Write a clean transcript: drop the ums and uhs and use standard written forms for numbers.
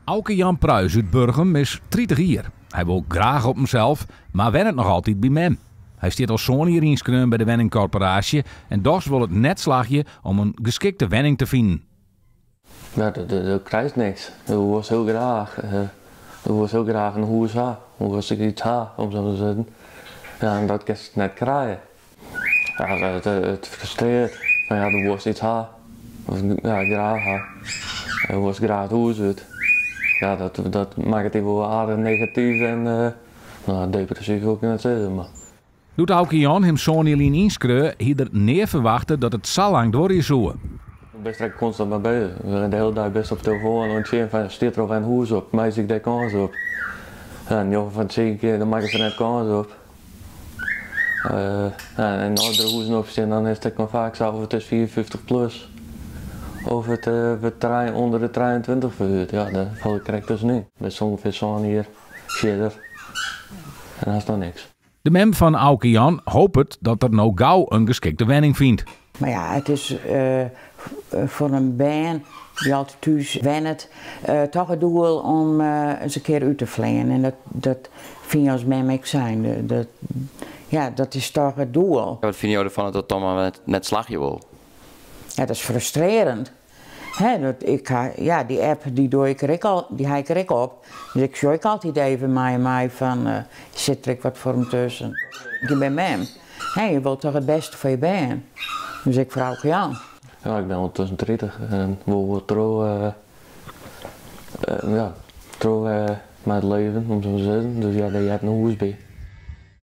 Auke Jan Pruis út Burgum is 30 jier. Hy wol graach op himsels, mar wennet noch altyd by mem. Hy stiet al sân jier ynskreaun by de wenningkorporaasje en dochs wol it net slagje om in geskikte wenning te finen. Ja, do krijst niks. Do wolst hiel graach, do wolst hiel graach in hûs ha. Do wolst ek yts ha, om sa te sizzen. Ja, en dat kinst net krije. Ja, it frustrearret. Fan ja, do wolst yts ha. Of ja, graach ha. Do wolst graach it hûs út. Ja, dat makket dy wol aardich negatyf en no, depressyf wol ik net sizze, mar. Doe't Auke Jan him sân jier lyn ynskreau, hie er nea ferwachte dat it sa lang duorje soe. Do bist der ek konstant mei beuzich. De hiele dei bist op telefoan oan it sjen fan stiet der al wer in hûs op, meitsje ik dêr kâns op. Ja, njoggen fan de tsien kear dan makkest der net kâns op. En as der hûzen op stean, dan is it ek noch faak sa of it is 54 plus of it wurdt trije, ûnder de 23 ferhuurd. Ja, dêr fal ik krekt tuskenyn. Bist ûngefear sân jier fierder en hast noch niks. De mem fan Auke Jan hopet dat er no gau in geskikte wenning fynt. Mar ja, it is foar in bern dy't altyd thús wennet toch it doel om ris in kear út te fleanen. En dat, dat fyn je as mem ek sein. Dat, ja, dat is toch it doel. Wat fine jo derfan dat dat dan mar net slagje wol? Ja, dat is frustrearjend. Hè, dat ik ha, ja, dy app dy doe ik der ek al, dy ha ik der ek op. Dus ik sjoch ek altyd even mei my fan, sit der ek wat foar him tusken. Je bin mem. Hè, je wilt toch it bêste foar je bern. Dus ek foar Auke Jan. Ja, ik bin ûndertusken 30 en wol wol troch, ja, troch mei it leven, om sa te sizzen. Dus ja, dêr heart in hûs by.